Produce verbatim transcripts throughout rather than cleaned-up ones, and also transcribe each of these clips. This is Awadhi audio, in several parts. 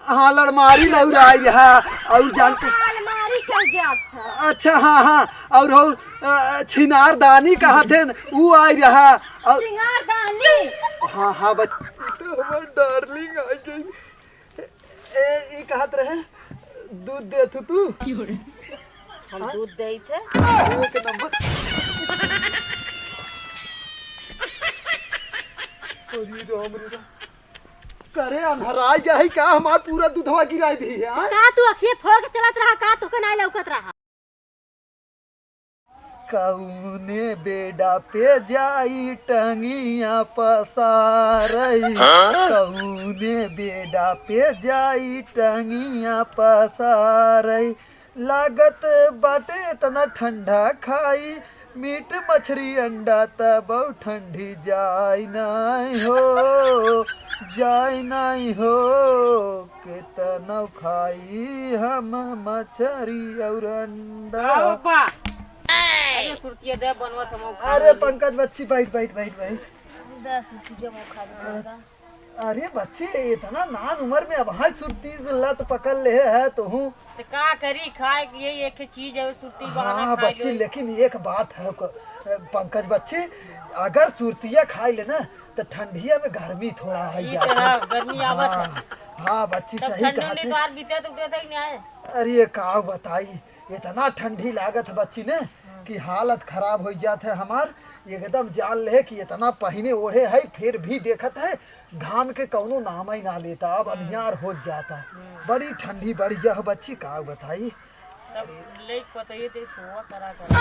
हाँ, लड़मारी लौराई रहा। और जान के अलमारी कह जात है। अच्छा, हाँ, हाँ। और हो, अ, छिनारदानी कहत है, ऊ आई रहा। और सिंगारदानी। हाँ, हाँ, बच-, तो हमार डार्लिंग आ गई। ए, ई कहत रहे, दूध देथू तू? हम हाँ? दूध देई थे। एक नंबर। अरे राम रे राम। करे अन्हराई गया है का? हमार पूरा दूधवा गिराई दी है, हाँ? का तू अखिए फोड़ के चलत रहा, का तोके नाई लौकत रहा? कउने बेड़ा पे जाई टंगिया पसारई, हाँ? कउने बेड़ा पे जाई टंगिया पसारई, लागत बाटे इतना ठंडा खाई, मीट मछरी अंडा तब ठंडी जाई नाई हो, जाई नाई हो, केतनो खाई हम मछरी और अंडा। का हो बा? अरे सुरतिया दे बनवत हम खाए अरे वाली। पंकज बच्ची, बैठ, बैठ, बैठ, बैठ। दे सुरतिया हम खा लेते हैं। अरे बच्ची, इतना नान उम्र में अब हाँ सुरती लत पकड़ ले है तोहू। तो का करी, खाए के यही एक चीज है, सुरती बहाना हाँ खाए बच्ची, लो। लेकिन एक बात है क-, पंकज बच्ची, अगर सुरतिया खाई ले ना, तो ठंडिया में गर्मी थोड़ा है ई ज्यादा। तो है, गर्मी आवत है। हाँ, हाँ बच्ची, तब सही ठंडी कहत उंडी है। तोहार बीते तो उतरत है कि नहीं आए? अरे ये का बताई, इतना ठंडी लागत है बच्ची ने कि हालत खराब हो जात है हमार। एकदम जान ले कि इतना पहिने ओढ़े है, फिर भी देखत है घाम के कौनो नाम ही ना लेता, अब हाँ। अनियार हो जाता। हाँ। बड़ी ठंडी बढ़ गया हो बच्ची, का बताई। तब लेके पतोहिए दे सोवा करा करा।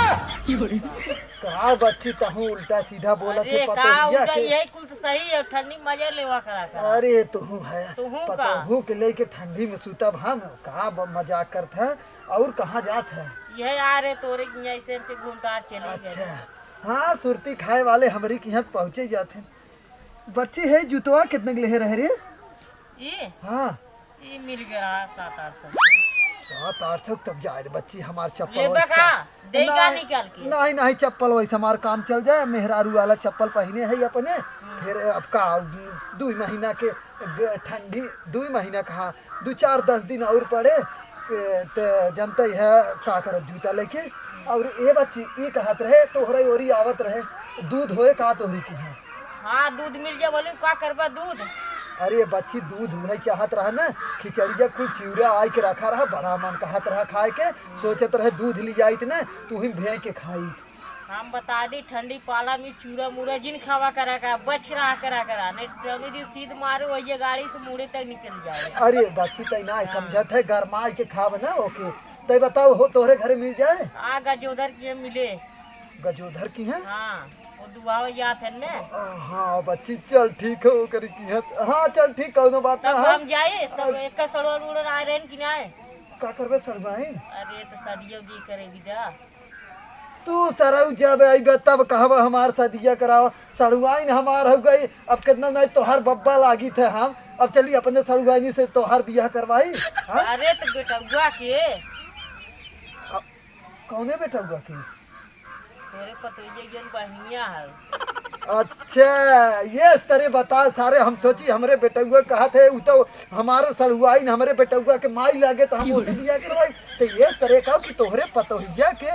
का बच्ची तहूँ उल्टा सीधा बोलत अरे है का पतोहिया उल्टा, के। यही कुल तो सही है, ठंडी मजे लेवा करा करा। अरे तुहूँ है, तुहूँ का? पतोहू के लेके ठंडी में सुतब हम, का ब-, मजाक करत है। और कहाँ जात है? यह आ रहे तोरे किहाँ ऐसे के घूमता चले गए। अच्छा, हाँ सुरती खाए वाले हमरी किहाँ पहुँचे जात हैं। बच्ची है जुतवा कितने के लेहे रहे रे? ये? हाँ। ये मिल गया रहा सात आठ सौ। सात आठ सौ तब जाए रे बच्ची, हमार चप्पल लेबा वैस का? का? देगा नहीं, निकाल के। नहीं, नहीं, चप्पल वैस हमार काम चल जाए, मेहरारू वाला चप्पल पहिने है अपने। हम्म। फिर अब का, दुई महीना के ग-, ठंडी, दुई महीना कहा, दू चार दस दिन और पड़े, ए, ते जनते है का करब जूता लेके। और ए बच्ची, ई कहत रहे, तोहरे ओरी आवत रहे, दूध होए का तोहरी किहाँ? हाँ, दूध मिल जाए, बोले, का करबा दूध? अरे बच्ची, दूध उहे चाहत रहा ना, खिचड़िया कुल चिउरा आई के रखा रहा, बड़ा मन कहत रहा खाए के, सोचत रहे दूध ले आइत ना, तू ही भें के खाई। हम बता दी, ठंडी पाला में चूरा मूरा जिन खावा करा का, बच रहा करा करा, नहीं तो जौनी दिन सीध मारे, वही गाड़ी से मुड़े तक निकल जाए। अरे बच्ची, तै ना हाँ। समझत है, गरमाई के खाब ना ओके। तै बताओ हो, तोहरे घरे मिल जाए? आ गजोधर के मिले। गजोधर की है? हाँ, वो दुआवा जात है ने। आ, हाँ बच्ची, चल ठीक है, ओकरे की है। हाँ चल ठीक, कौनो बात तब ना है। हम जाए, तब आ, एक सड़ुआ उड़न आए रहन कि ना आए? का करबे सड़ुआइन? अरे तो सड़ियो दी करे विदा। तू सरऊ जब अइबे तब कहबे हमार सदिया करावा। सड़ुआइन हमार हो गई, अब कितना नहीं तोहार बब्बा लागी थे हम। अब चली अपने सड़ुआइनी से तोहार बियाह करवाई, हाँ? अरे तो बेटउआ के। अब कौने बेटउआ के? तोरे पतोहिया जौन बहिनिया है। अच्छा, ये इस तरह बता सारे, हम सोची हमरे बेटउआ कहत है, उ तो हमारो सड़ुआइन हमरे बेटउआ के माई लागे तो हम ओसे बियाह करवाई। तो ये इस तरह कहो कि तोहरे पतोहिया के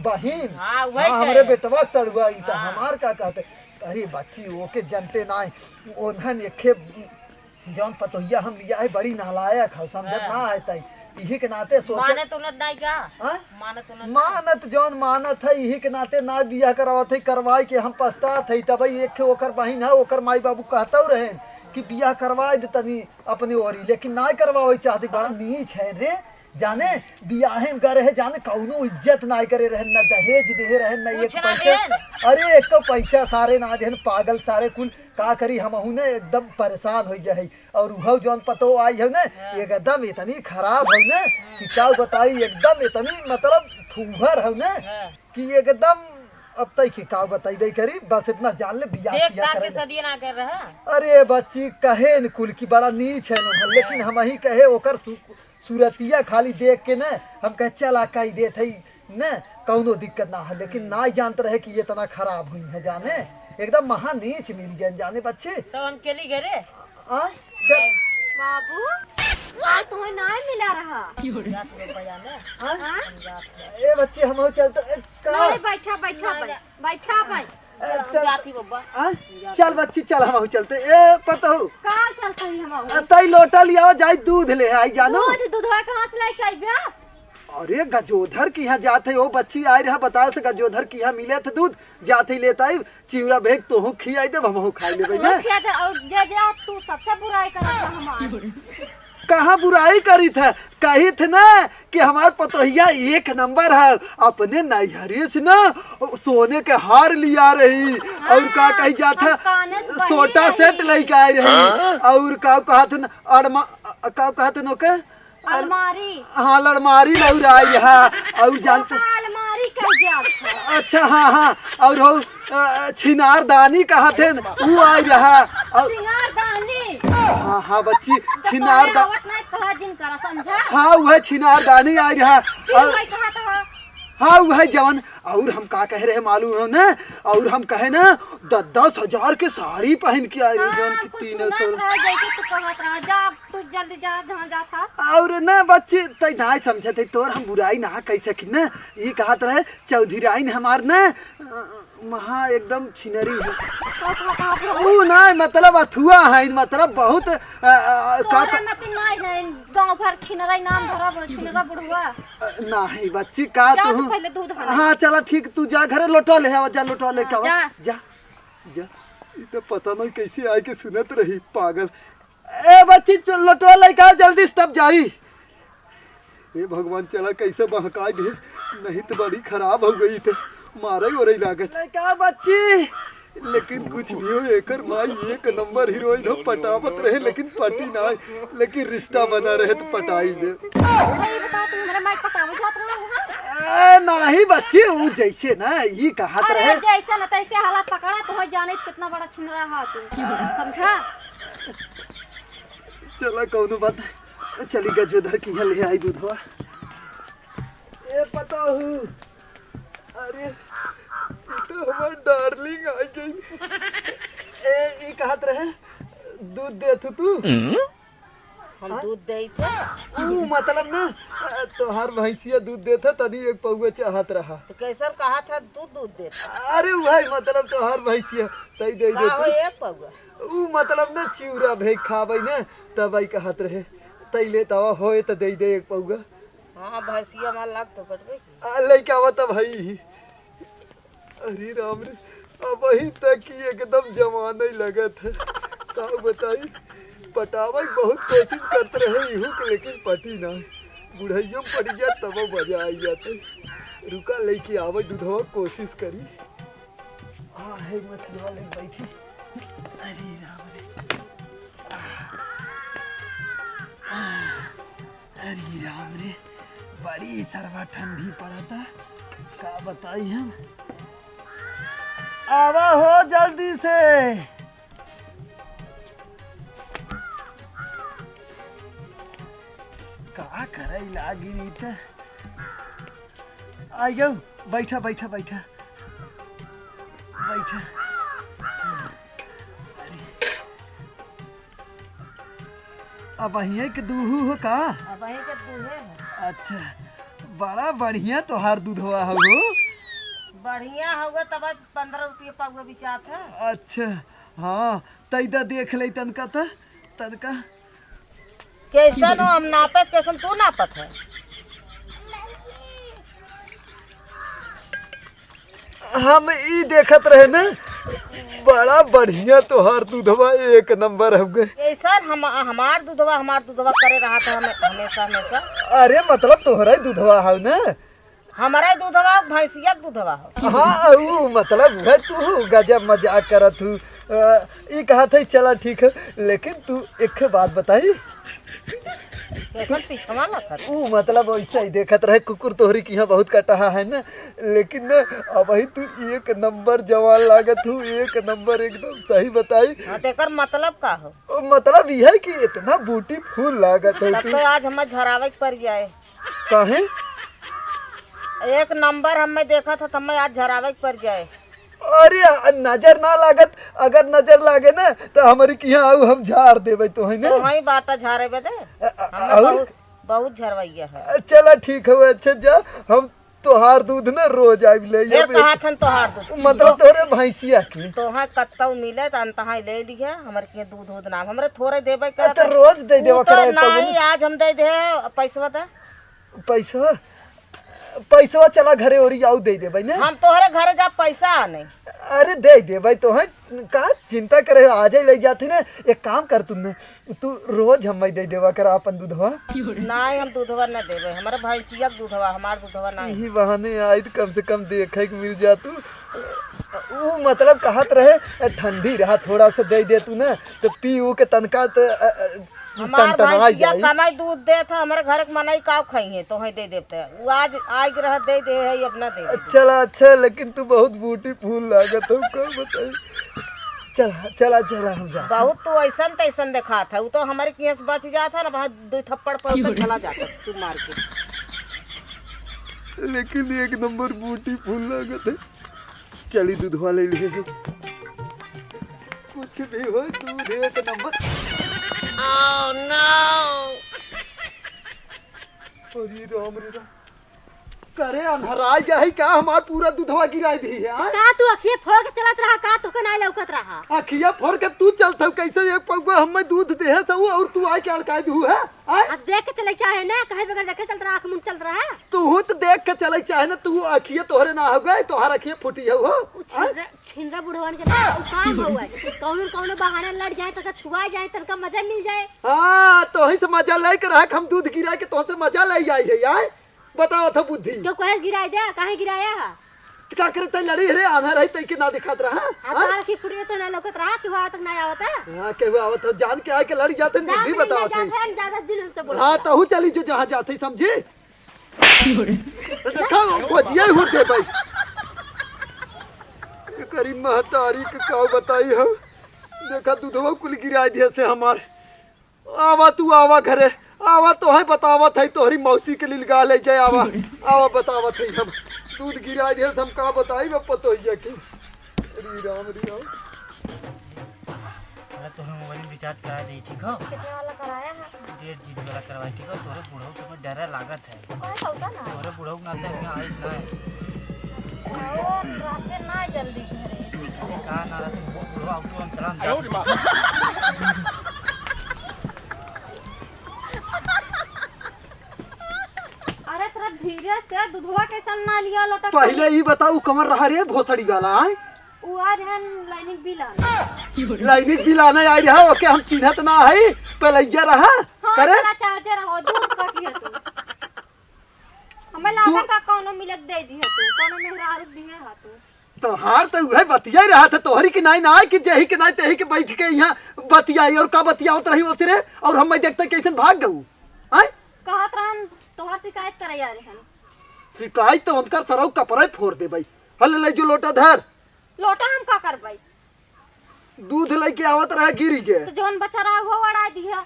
बहिन, हाँ, वही हाँ, हमरे कहे। बेटवा सड़ुआइन तो हाँ। हमार का कहते? अरे बच्ची, ओके जनते नाई, ओन्हन एके जौन पतोहिया हम लिया है, बड़ी नालायक है, समझत हाँ। ना है तई। इही के नाते सोचे मानत उनत नाई का? हाँ? मानत उनत नाई? मानत जौन मानत है, इही के नाते ना बियाह करावत है, करवाई के हम पछतात है। तब एक ठे ओकर बहिन है, ओकर माई बाबू कहतौ रहे कि बियाह करवाए दे तनी अपने ओरी, लेकिन ना करवावे चाहती। बड़ा नीच है रे, जाने बियाहे में गए रहे, जाने कौनो इज्जत ना करे रहे, न दहेज देहे रहे, न कुछ एक ना पैसा। देन। अरे एक तो पैसा सारे ना देन, पागल सारे कुल। का करी, हमहू ने एकदम परेशान हो गया है। और उहौ जौन पतो आई है ना, हाँ। एकदम इतनी खराब है ना कि का बताई, एकदम इतनी मतलब फूहर है ना हाँ। कि एकदम अब तई के का बताई बे करी, बस इतना जान ले बियाह देख सियाह ताक करे के ले। सदिया ना कर रहा। अरे बच्ची, कहे न कुल की बड़ा नीच है ना, लेकिन हाँ। हम ही कहे ओकर सु-, सूरतिया खाली देख के ना हम कहे चला कही देत है। न, कौनो दिक्कत ना है, लेकिन ना जानत रहे कि ये इतना खराब हुई है, जाने, एकदम महा नीच मिल गए, जाने बच्ची। तो हम चली घरे। आ, चल। बाबू, आज हाँ। जात बा बजाने। हाँ? हाँ? हम जात बा। ए बच्ची, हम चलते, ए, का? नहीं, बैठा, बैठा नहीं, भाई, नहीं। बैठा भाई। ए, हम चल। जाती बब्बा। हाँ? हम जाती। चल बच्ची, चल, हम चलते। ए पतहू। का चलते ही हम? ए, तई लोटा लियावा, जाई दूध ले आई, जानो। दूध, दूधवा कहाँ से लेके आई बे? अरे गजोधर के यहाँ जात है, ओ बच्ची आई रहा, बताए से गजोधर के यहाँ मिले थे दूध, जात ही लेता आई, चिउरा भेग तोहू खियाई देब, हमहू खाई लेबै ना। खिया दे, और जे, जे तू सबसे बुराई करत है हमार। कहाँ बुराई करी थे? कही थे ना कि हमार पतोहिया एक नंबर है, अपने नैहरे से ना सोने के हार लिया रही, और का हाँ, कही जात हम है, काने से सोटा पहनी सेट रही। लेके आए रही, हाँ? और का कहत न अड़मा, का कहत न ओके? अलमारी। हाँ, अलमारी लौराई रहा, और जान तो तो का अलमारी कह जात है? अच्छा, हाँ, हाँ, और हो, अ, छिनारदानी कहत है, ऊ आई रहा, और सिंगारदानी। हाँ, हाँ, बच्ची, तो छिनारदा-, तोहरे आवत नहीं, कहा जिन करा, समझा? हाँ, वह छिनारदानी आई रहा, फिर और वही कहा था। हाँ, वह जवन, और हम का कह रहे मालूम है ना, और हम कहे ना, दस दस हजार के साड़ी पहन के आई रही, जवन हाँ, की कुछ तीन सुनत सौ। रहे, जैसे तू कहत रहा, जा, तू जल्दी जा, जहाँ जात हा। और ना बच्ची, तै ना समझत है, तोर हम बुराई ना कह सकी ना। ई कहत रहे, चौधरी राइन हमार ना, अ, महा एकदम छिनरी है। का, का, का, का? ऊ ना, मतलब अथुआ है, मतलब बहुत, अ, अ, का, तोरा का मत नहीं है, गाँव भर छिनरा नाम धरा, छिनरा बुढ़वा। अ, नहीं बच्ची, का जा तू तू? पहले दूध हाल। हाँ, चला ठीक, तू जा घरे लोटा ले आवा, जा लोटा ले हाँ, के आवा। जा। जा, जा। ई तो पता नहीं कैसे आए के सुनत रही, पागल। ए बच्ची, तू लोटवा लेके आओ जल्दी से, तब जाई। ए भगवान, चला कैसे बहका गए, नहीं तो बड़ी खराब हो गई थे, मारे ओरे लागत। लेके आओ बच्ची। लेकिन कुछ भी हो, एकर माई एक नंबर हीरोइन हो, पटावत रहे लेकिन पटी ना, लेकिन रिश्ता बना रहे तो पटाई ले। सही बताओ, तुम मेरे माई पटावे जात रहे हो, हाँ? ए, नहीं बच्ची, ऊ जैसे ना, ई कहत अरे रहे। जैसे ना तैसे हालात पकड़ा तो हो जाने कितना बड़ा छिनरा हा तू, समझा? चला, कौनो बात नहीं। चली गजोधर की यहाँ ले आई दूधवा। ए पतोहू, अरे, ई तो हमार डार्लिंग आ गई। ए, ई कहत रहे, दूध देत हू तू? हम हाँ? दूध देई थे। ऊ मतलब ना, तोहार भैंसिया दूध देत है, तनी एक पौआ चाहत रहा। तो कैसन कहत है तू दूध देत? अरे वही मतलब तोहार भैंसिया, तई दे का दे हो तू। एक पौआ? ऊ मतलब ना चिउरा भेग खाबै ना, तब आई कहत रहे, तई लेत आवा होए त दे दे एक पौआ। हाँ, भैंसिया मार लाग तो कटबे की। आ, लइका आवा तब हई। अरे राम रे, अबहीं तक ही एकदम जवान ही लगत है। का बताई, पटावे के बहुत कोशिश करत रहे इहू के, लेकिन पटी ना। बुढ़ैया में पटी जात तब मजा आई जात है। रुका, लेके आवे दूधवा, कोशिश करी। आ, है मछली वाले बैठी। अरे राम रे। आ, आ। अरे राम रे, बड़ी सरवा ठंडी पड़ता, का बताई हम। आवा हो जल्दी से। का करे लागी नी त। आ जाओ, बैठा, बैठा, बैठा। बैठा। अरे। अबहिये के दूहू हो का? अबहिये के दूहे हो। अच्छा, बड़ा बढ़िया तोहार दूधवा हो। बढ़िया हउवे तब पन्द्रह रुपये पउवा बिचात है। अच्छा, हाँ, तैदा देख ले तनका त, तनका। कैसन हो, हम नापत कैसन तू नापत है? हम ई देखत रहे न, बड़ा बढ़िया तोहार दूधवा, एक नंबर हउवे। ऐसन हम, हमार दूधवा, हमार दूधवा करे रहत है हमे-, हमेशा, हमेशा। अरे मतलब तोहरा ही दूधवा हउ न? हमारा ही दूधवा हउ, भैंसिया के दूधवा हउ। हाँ, ऊ मतलब उहे तू गजब मजाक करत हू। अ, ई कहत है चला ठीक है, लेकिन तू एक बात बताई, कैसन पिछवा लखत? ऊ मतलब वैसे ही देखत रहे, कुकुर तोहरी की यहाँ बहुत कटहा है न, लेकिन न, अबही तू एक नंबर जवान लागत हू, एक नंबर एकदम सही बताई। हाँ, तो एकर मतलब का हो? ओ, मतलब ई है कि इतना ब्यूटीफुल लागत है तब तू। तो आज हमें झरावे के पड़ जाए। काहे? एक नंबर हमें देखत है, तो हमें आज झरावे के पड़ जाए। अरे, नजर ना लागत, अगर नजर लागे ना, तो हमरी किहाँ आऊ, हम झार देबे तोहई ने। तोहई बाटा झारे बदे। अ, अ, हमें और? बहुत, बहुत झरवैया है। चला ठीक हवे, अच्छा जा, हम तोहार दूध ना रोज आइब ले फिर अइब। कहा थन तोहार दूध? मतलब तोहरे भैंसिया के। तोहे कत्तौ मिले त अनतहा ले लिहे, हमरे के दूध उध ना, हमरे थोरे देबे करत तो है। रोज दे देवा उ तो करे, नहीं, आज हम दे दे पैसवा दे। पैसवा? पैसवा चला घरे ओरी आउ दे देबे ने। हम तोहरे घरे जा पैसा आने। अरे दे देबे तोहे, का चिंता करे हो, आजे ले जाते ने। एक काम कर तू ने, तू रोज हमें दे देवा कर आपन दूधवा। नहीं, हम दूधवा न देबे, हमरे भैंसिया के दूधवा, हमार दूधवा नहीं। यही बहाने आइद, कम से कम देखे के मिल जा तू। उ मतलब कहत रहे ठंडी रहा, थोड़ा सा दे दे तू ना, तो पी उ के तनका त, अ, अ, हमार टनटना भैंसिया जाई। कमाई दूध देत है, हमरे घर के मनई का खइहे, तोहे दे देब त। उ आज आइ के रह दे दे है, अब ना दे दे। चला अच्छा, लेकिन तू बहुत ब्यूटीफुल लागत हो, का बताई। चला, चला, चला, हम जा। बहुत तू ऐसन तैसन देखात है, उ तो हमरे किहाँ से बच जात है ना, वहाँ दो थप्पड़ पर उतर चला जाता तू मार के। लेकिन एक नंबर ब्यूटीफुल लागत है। चली दूधवा ले लिए। कुछ भी हो, दूध एक नंबर। Oh no! अरे राम रे राम। करे अन्हराइ गया है का? हमार पूरा दूधवा गिराइ दी है, हाँ? का तू अखिया फोड़ के चलत रहा का? तोके नाहीं लौकत रहा? अखिया फोड़ के तू चलत हो कैसे? एक पौवा हमें दूध देहे से उ और तू आइ के अड़काइ दू है, हाँ? अब देख के चले चाहे ना, कहीं बगैर देखे चलत रहा, आँख मुन चलत रहा। तू तो देख के चले चाहे ना, तू अखिया तोहरे ना हो गए, तोहार अखिया फूटी हो, हो? उ छिनरा, छिनरा बुढ़वन के ना, उ काम हो गए। कौनो न कौनो बहाने लड़ जाए, तनका छुआ जाए, तनका मजा मिल जाए। हाँ, तोही से मजा लेके रहा, हम दूध गिराइ के तोहसे मजा ले आई है, आए? बताओ था बुद्धि। तो कहे गिराइ दे, काहे गिराया है? तो का करे तै लड़ी रे, आन्हर है, तै के ना दिखात रहा? आ, हाँ? तारा की फुटिया तो ना लौकत रहा, तू आवत ना आवत है? हाँ, केहू आवत हो, जान के आए के लड़ी जाते, जान बुद्धि के बताओ जाते थे। हैं, ज्यादा जुलूम से बोलत हाँ, रहा। तहू चली जो जहाँ जाते, समझी? देखा, बजिया ही होते भाई। ये करी महतारी के का बताई हम। देखा, दूधवा कुल गिराइ दिया से हमार। आवा तू, आवा घरे, आवा, तोहे बतावत है, तोहरी मौसी के लिलगा ले जाए, आवा, आवा, बतावत है हम। दूध गिराइ दिया से हम का बताई, मैं पतोहिया के। अरे राम, अरे राम। अरे, तोहरे मोबाइल में रिचार्ज करा दे, ठीक हो? कितने वाला कराया है? डेढ़ जीबी वाला करवाई, ठीक हो? तोहरे बुढ़ऊ से डर लागत है। कौन सा होता ना? तोहरे बुढ़ऊ ना तो यहाँ आई ना है। अच्छा, वो रहते ना जल्दी घरे। अरे, का ना रहते, वो बुढ़ऊ अब तो हम चला जाते। अरे, थोड़ा धीरे से, दूधवा कैसन ना लिया लोटा पहिले ई बताऊ, कमर रहा रे भोसड़ी वाला, आय? उ आ रहन लाइनिंग बिल आने। लाइनिंग बिल आने आई रहा, ओके हम चिन्हत ना है, पलैया रहा। हाँ, करे? चला चार्जर हो, दूध कट गया तू। हमें लागत दू- है कौनो मिलक दे दी है तू, कौनो मेहरारू दिए है तू। तोहार तो उहे बतिया रहा था, तोहरी के नाई ना आए कि जेही के नाई तेही के बैठ के यहाँ बतियाई और का बतियावत रही होती रे, और हम देखते कैसे भाग गऊ। आय? कहत रहन तोहार शिकायत करे आ रहन। शिकायत तो उनकर सरऊ कपड़े फोड़ दे भाई। हल ले जो लोटा धर। लोटा हम का करबै? दूध लेके आवत रहा गिरी के। तो जौन बचा रहा वो अड़ाई दिया।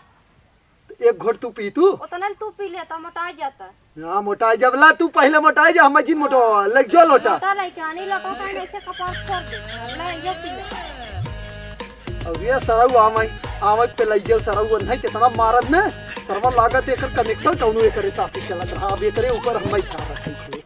एक घोट तू पी तू। उतना में तू पी लेता, मोटाई जाता। हाँ, मोटाई जब ला तू पहले मोटाई जा, हम जिन मोटवा। ले जो लोटा। लोटा लेके आनी, लोटा का ऐसे कपार फोड़ दे। ले, ये पी ले। अब ये सरऊ आमई, आमई पे लइयो सरऊ नहीं कितना मारत ने। सरवा लागत एकर connection कौनो एकरे साथे चलत रहा। अब एकरे ऊपर हम ही खा रखे।